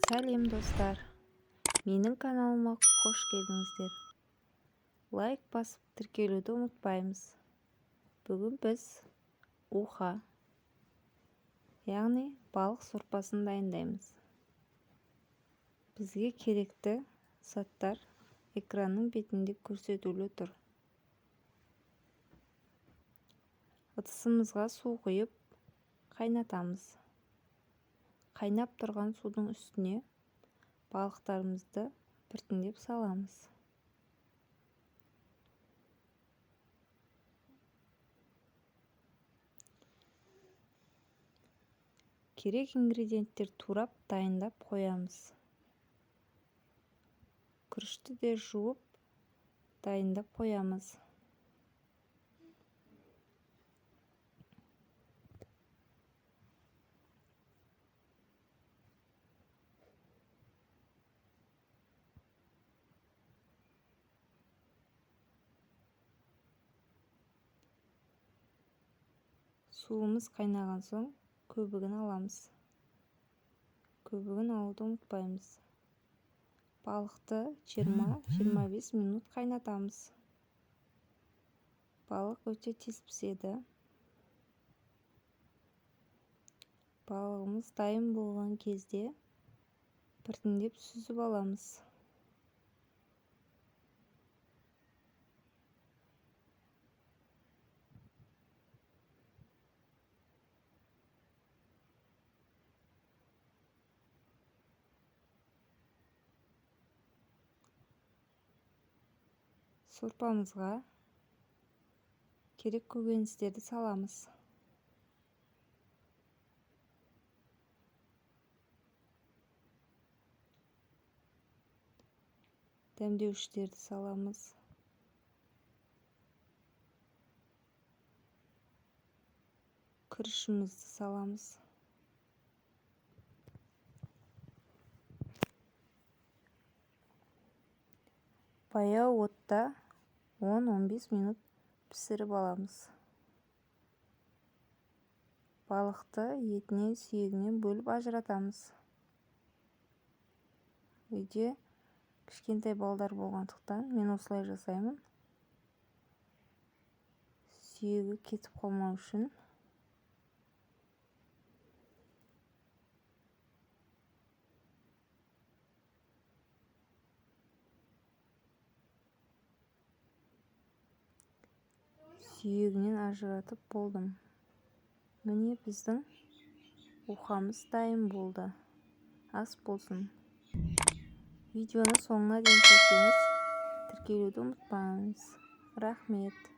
Сәлем, достар! Менің каналыма қош келдіңіздер. Лайк басып тіркелуді ұмытпаймыз. Бүгін біз уха, яғни балық сорпасын дайындаймыз. Бізге керекті заттар экранның бетінде көрсетулі тұр. Ыдысымызға су құйып қайнатамыз. Қайнап тұрған судың үстіне балықтарымызды біртіндеп саламыз. Керек ингредиенттер турап дайындап қоямыз. Күрішті де жуып дайындап қоямыз. Суымыз қайнаған соң көбігін аламыз. Көбігін алуды ұмытпаймыз. Балықты 20-25 минут қайнатамыз. Балық өте тез піседі. Балығымыз дайын болған кезде біртіндеп сүзіп аламыз. Сорпамызға керек көкөністерді саламыз. Дәмдеуіштерді саламыз. Күрішімізді саламыз. Баяу отта 10-15 минут пісіріп аламыз. Балықты етінен, сүйегінен бөліп ажыратамыз. Үйде кішкентай балдар болғандықтан мен осылай жасаймын. Сүйегі кетіп қалмау үшін. Сүйегінен ажыратып болдым. Міне, біздің ухамыз дайын болды. Ас болсын. Видеоны соңына дейін көрсеңіз, тіркелуді ұмытпаңыз. Рахмет.